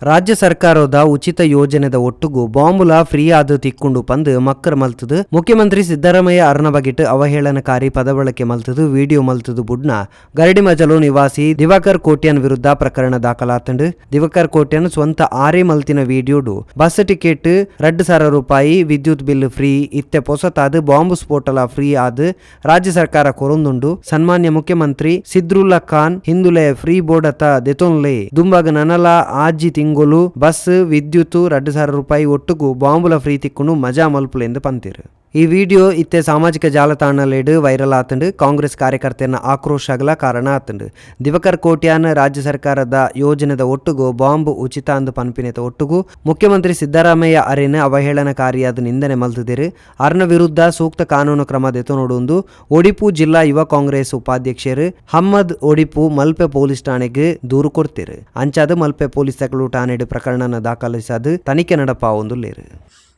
ರಾಜ್ಯ ಸರ್ಕಾರದ ಉಚಿತ ಯೋಜನೆದ ಒಟ್ಟುಗು ಬಾಂಬುಲ ಫ್ರೀ ಆದ್ ತಿಕ್ಕುಂಡು ಪಂದ್ ಮಕ್ಕರ್ ಮಲ್ತುದು ಮುಖ್ಯಮಂತ್ರಿ ಸಿದ್ದರಾಮಯ್ಯ ಅರ್ನ ಬಗೆಟ್ ಅವಹೇಳನಕಾರಿ ಪದಬಳಕೆ ಮಲ್ತುದು ವಿಡಿಯೋ ಮಲ್ತುದು ಬುಡ್ನ ಗರಡಿಮಜಲು ನಿವಾಸಿ ದಿವಾಕರ್ ಕೋಟ್ಯಾನ್ ವಿರುದ್ಧ ಪ್ರಕರಣ ದಾಖಲಾತಂಡು. ದಿವಾಕರ್ ಕೋಟ್ಯಾನ್ ಸ್ವಂತ ಆರೇ ಮಲ್ತಿನ ವಿಡಿಯೋಡು ಬಸ್ ಟಿಕೆಟ್ 2000 ರೂಪಾಯಿ, ವಿದ್ಯುತ್ ಬಿಲ್ ಫ್ರೀ, ಇತ್ತೆ ಪೊಸತಾದ್ ಬಾಂಬ್ ಸ್ಫೋಟಲ ಫ್ರೀ ಆದ್ ರಾಜ್ಯ ಸರ್ಕಾರ ಕೊರೊಂದುಂಡು. ಸನ್ಮಾನ್ಯ ಮುಖ್ಯಮಂತ್ರಿ ಸಿದ್ರುಲ್ಲಾ ಖಾನ್ ಹಿಂದುಲೆ ಫ್ರೀ ಬೋರ್ಡತ ದೆತೊನ್ಲೆ, ದುಂಬಾಗ ನನಲ 6 ತಿಂಗೊಲು ಬಸ್ ವಿದ್ಯುತ್ 2000 ರೂಪಾಯಿ ಒಟ್ಟುಗು ಬಾಂಬುಲ ಫ್ರೀ ತಿಕ್ಕುಂಡು, ಮಜಾ ಮಲ್ಪುಲೆಂದು ಪಂತಿರು. ಈ ವಿಡಿಯೋ ಇತ್ತೆ ಸಾಮಾಜಿಕ ಜಾಲತಾಣಲೆಡ್ ವೈರಲ್ ಆತಂಡು. ಕಾಂಗ್ರೆಸ್ ಕಾರ್ಯಕರ್ತೆಯನ್ನ ಆಕ್ರೋಶಗಲ ಕಾರಣ ಆತಂಡು. ದಿವಾಕರ್ ಕೋಟ್ಯಾನ್ ರಾಜ್ಯ ಸರ್ಕಾರದ ಯೋಜನೆದ ಒಟ್ಟುಗು ಬಾಂಬ್ ಉಚಿತ ಅಂದು ಪನ್ಪಿನೆತ ಒಟ್ಟುಗು ಮುಖ್ಯಮಂತ್ರಿ ಸಿದ್ದರಾಮಯ್ಯ ಅರೆನ್ ಅವಹೇಳನಕಾರಿಯಾದ ನಿಂದನೆ ಮಲ್ತುದೆರ್. ಅರ್ನ ವಿರುದ್ಧ ಸೂಕ್ತ ಕಾನೂನು ಕ್ರಮ ದೆತೊನೊಡುಂದು ಒಡಿಪು ಜಿಲ್ಲಾ ಯುವ ಕಾಂಗ್ರೆಸ್ ಉಪಾಧ್ಯಕ್ಷರು ಹಮ್ಮದ್ ಒಡಿಪು ಮಲ್ಪೆ ಪೊಲೀಸ್ ಠಾಣೆಗೆ ದೂರು ಕೊಡ್ತೇರು. ಅಂಚಾದ ಮಲ್ಪೆ ಪೊಲೀಸ್ ತಕಲು ಠಾಣೆಡ್ ಪ್ರಕರಣನ ದಾಖಲಿಸಾದು ತನಿಖೆ ನಡಪಾವೊಂದುಲ್ಲೇರು.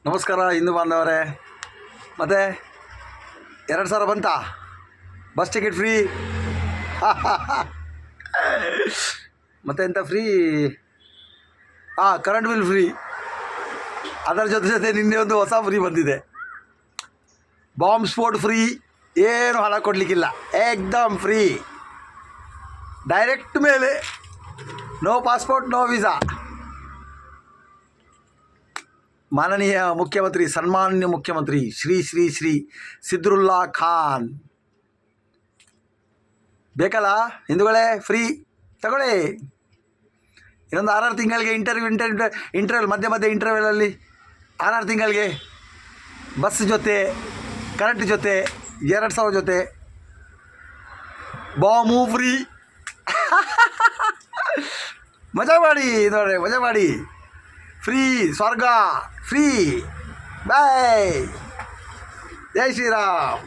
ನಮಸ್ಕಾರ ಹಿಂದೂ ಬಾಂಧವರೇ. ಮತ್ತು 2000 ಬಂತಾ? Bus ticket free, ಮತ್ತು ಎಂತ ಫ್ರೀ? ಹಾಂ, current bill free. ಅದರ ಜೊತೆ ಜೊತೆ ನಿನ್ನೆ ಒಂದು ಹೊಸ ಫ್ರೀ ಬಂದಿದೆ, ಬಾಂಬ್ ಸ್ಫೋಟ್ ಫ್ರೀ. ಏನು ಹಣ ಕೊಡಲಿಕ್ಕಿಲ್ಲ, ಏಕ್ದಮ್ ಫ್ರೀ, ಡೈರೆಕ್ಟ್ ಮೇಲೆ, no passport, no visa. ಮಾನನೀಯ ಮುಖ್ಯಮಂತ್ರಿ, ಸನ್ಮಾನ್ಯ ಮುಖ್ಯಮಂತ್ರಿ ಶ್ರೀ ಶ್ರೀ ಶ್ರೀ ಸಿದ್ರುಲ್ಲಾ ಖಾನ್ ಬೇಕಲ್ಲ ಹಿಂದೂಗಳೇ? ಫ್ರೀ ತಗೊಳ್ಳಿ. ಇನ್ನೊಂದು ಆರಾರು ತಿಂಗಳಿಗೆ ಇಂಟರ್ವ್ಯೂ, ಇಂಟರ್ವ್ಯೂ, ಇಂಟರ್ವೆಲ್, ಮಧ್ಯೆ ಮಧ್ಯೆ ಇಂಟರ್ವೆಲಲ್ಲಿ ಆರಾರು ತಿಂಗಳಿಗೆ ಬಸ್ ಜೊತೆ, ಕರೆಂಟ್ ಜೊತೆ, 2000 ಜೊತೆ ಬಾಂಬು ಫ್ರೀ. ಮಜಾ ಮಾಡಿ ನೋಡ್ರಿ, ಮಜಾ ಮಾಡಿ. ಫ್ರೀ ಸ್ವರ್ಗ, ಫ್ರೀ. ಬಾಯ್, ಜೈ ಶ್ರೀರಾಮ್.